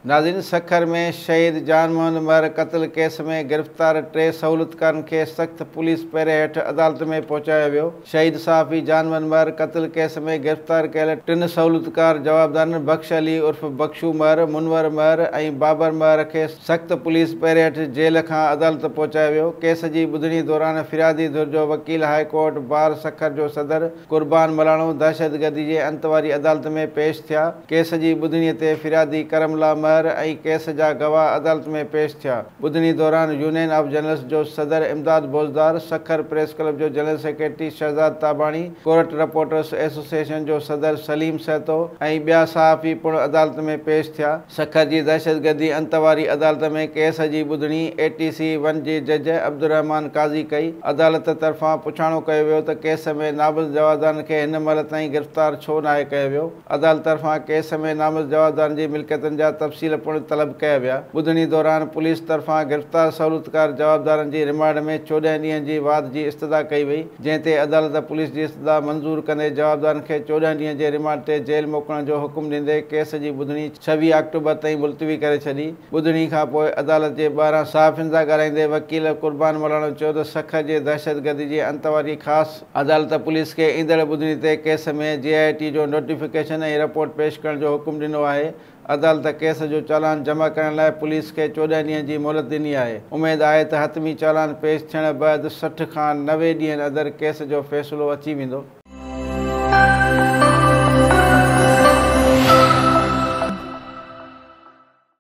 ناظرين سکر ۾ شهيد جان محمد مهر قتل ڪيس ۾ گرفتار ٽي سهولتڪارن کي سخت پوليس پهري هيٺ عدالت ۾ پهچايو ويو. شهيد صحافي جان محمد مهر قتل ڪيس ۾ گرفتار ڪيل ٽن سهولتڪار جوابدارن بخش علي عرف بخشو مهر، منور مهر ۽ بابر مهر کي سخت پوليس پهري هيٺ جيل کان عدالت پهچايو ويو. ڪيس جي ٻڌڻي دوران فريادي ڌر جو وڪيل هاء ڪورٽ بار سکر جو صدر قربان ملاڻو دهشتگردي جي انت واري عدالت ۾ پيش ٿيا. ڪيس جي ٻڌڻي تي فريادي ڪرم الله مهر ۽ ڪيس جا گواهه عدالت ۾ پيش ٿيا. ٻڌڻي دوران يونين آف جرنلسٽس جو صدر امداد بوزدار، سکر پريس ڪلب جو general secretary Shahzad Tabani, court reporters association جو صدر سليم سهتو ۽ ٻيا صحافي پڻ عدالت ۾ پيش ٿيا. سکر جي دهشتگردي انت واري عدالت ۾ ڪيس جي ٻڌڻي اي ٽي سي ون جي جج عبدالرحمان قاضي ڪئي. عدالت طرفان پڇاڻو ڪيو ويو ته ڪيس ۾ نامزد جوابدارن کي هن مهل تائين گرفتار ڇو ناهي ڪيو ويو. عدالت طرفان ڪيس ۾ نامزد جوابدارن جي ملڪيتن جا تفصيل پڻ طلب ڪيا ويا. ٻڌڻي دوران پوليس طرفان گرفتار سهولتڪار جوابدارن جي رمانڊ ۾ 14 ڏينهن جي واڌ جي استدعا ڪئي وئي، جنهن تي عدالت پوليس جي استدعا منظور ڪندي جوابدارن کي 14 ڏينهن جي رمانڊ تي جيل موڪلڻ جو حڪم ڏيندي ڪيس جي ٻڌڻي 26 آڪٽوبر تائين ملتوي ڪري ڇڏي. ٻڌڻي کان پوء عدالت جي ٻاهران صحافين سان ڳالهائيندي وڪيل قربان ملاڻو چيو ته سکر جي دهشتگردي جي انت واري خاص عدالت پوليس کي ايندڙ ٻڌڻي تي ڪيس ۾ جي آء ٽي جو نوٽيفڪيشن ۽ رپورٽ پيش ڪرڻ جو حڪم ڏنو آهي. عدالت ڪيس جو چالان جمع ڪرڻ لاء پوليس کي 14 ڏينهن جي مهلت ڏني آهي. اميد آهي ته حتمي چالان پيش ٿيڻ بعد 60 کان 90 ڏينهن اندر ڪيس جو فيصلو اچي ويندو.